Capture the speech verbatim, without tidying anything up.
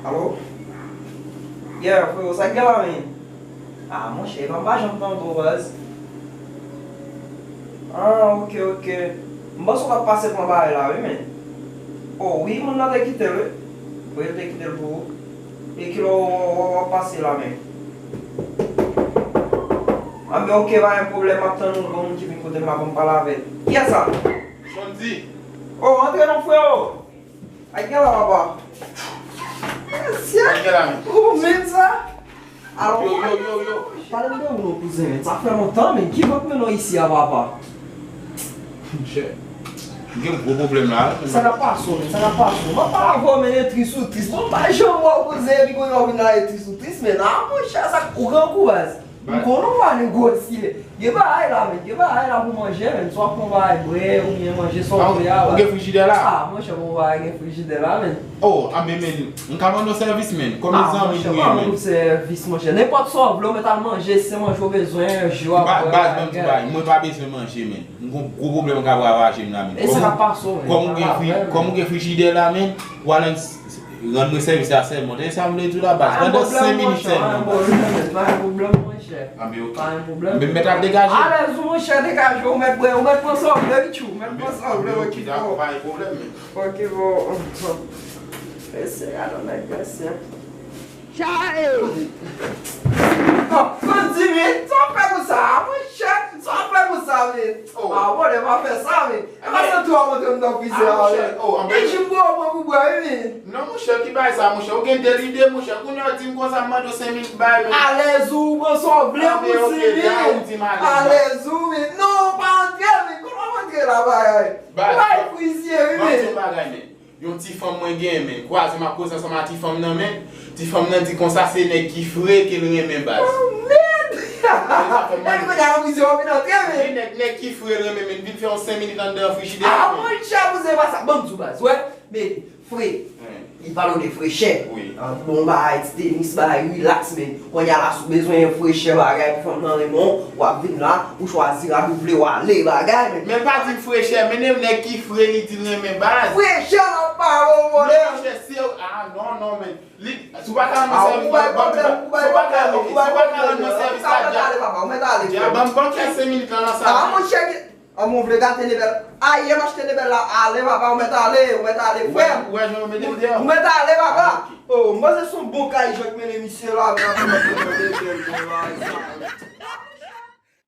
Alo? Yeah, freo, sa k gen la, men? Ah, monchè, epa m pa janm tande w, baz. Ah, ok, ok. M panse w t ap pase pran bagay la, wi, men. Oh, wi, moun nan te kite l, wi. Wi, l te kite l pou ou. E kilè w, w, w, w ap pase la, men? Anben, ok, pa gen pwoblèm, m ap tann yon granmoun ki vin kote m la pou m pale avè l. Kiyès sa? Sandy. Oh, antre non, freo! Ay, gen la, papa. Mesye. Ay, gen la, men. Ou menm sa? Alò, yo, yo, yo, yo. Pale m de ou non, kouzen, men. Sa fè lontan, men. Ki vant mennen w isi a, papa? Monchè, m gen gwo pwoblèm la, men. Sa k ap pase w, men? Sa k ap pase w? M ap pale avè w, men, e tris ou tris. Bon, m pa janm wè w, kouzen, epi kounye a w vin la, e tris ou tris, men. Ah, monchè, sa ou grangou, baz. M konnen w pa negosye. Gen bagay la, men. Gen bagay la pou manje, men. Swa pran bagay bwè, oubyen manje sa w vle a. Ou gen frijidè la? Ah, monchè, bon bagay, gen frijidè la, men. Oh, anben, men, m ka mande w sèvis, men. Kòm zanmi nou ye, men. Ah, monchè, pa mande w sèvis, monchè. Nenpòt sa w vle, ou mèt al manje, si se manje w bezwen, ji w ap bwè. Baz, ban m di w bagay, mwen pa bezwen manje, men. M gon gwo pwoblèm k ap ravaje m la, men. E sa k ap pase w, men? Kòm ou gen fri-, kòm ou gen frijidè la, men, w al rann mwen sèvis la sèlman. Tande sa m vle di w la, baz? Pandan senk minit sèlman, baz. Pa gen pwoblèm, monchè. Pa gen pwoblèm. Anben, ok. Pa gen pwoblèm. Men m mèt ap degaje. Alèz ou, monchè, degaje w, ou mèt bwè, ou mèt pran sa w vle, Richou, ou mèt pran sa w vle, ok, bon. Pa gen pwoblèm, men. Ok, bon. Mesye, gade yon nèg, mesye. Chae! Oh, Sandy, men, sa w ap fè konsa, monchè? Sa w ap fè konsa, men? Oh. Ah, bon, e pa fè sa, men. E pa Sandy w ap montre m nan frize a, men. Oh, anben. E jim pou w pran pou bwè, wi, men. Non, monchè, ki bagay sa, monchè? Ou gen de lide, monchè. Kounye a w di m konsa, m mande w senk mil bay, men. Alèz ou, pran sa w vle, kouzen, men. Alèz ou, men. Non, pa antre, men. Kòman w antre la, bagay? Ou bay frize, wi, men. Yon ti fanm mwen genyen, men. Kwaze m ap koze ansanm a ti fanm nan, men. Ti fanm nan di konsa se nèg ki fre ke l renmen, baz. Oh, mèd! Epi kounye a, nan prizon, w ap vin antre, men. Wi, nèg, nèg ki fre l renmen, men. Vin fè yon senk minit anndan frijidè a, men. Ah, monchè, kouzen, pa sa. Ban m di w, baz, wè. Men, fre. Li pale w de frechè. Wi. Ah, bon bagay, ti tenis, bagay, relax, men. Kounye a la, si w bezwen yon frechè bagay pou fanm nan renmen w, w ap vin la, ou chwazi rad ou vle, w ale, bagay, men. Men pa di m frechè, men nèg ki fre, li di l renmen baz. Frechè, l ap pale w, monchè. Non, monchè, se, ah, non, non, men. Li, si w pa ka rann mwen sèvis, ban m, si w pa ka, ok, si w pa ka rann mwen sèvis la, dya, dya, ban m, ban m fè senk minit lan nan sa. Ah, monchè, ah, men w vle gate Nebel. Ayè, m achte Nebel la, ale, papa, ou mèt ale, ou mèt ale, frè m. Ou wè jan yo mete m deyò? Ou mèt ale, papa. Ah, ok. Oh, m panse se yon bon kay jan k mennen misye la, men.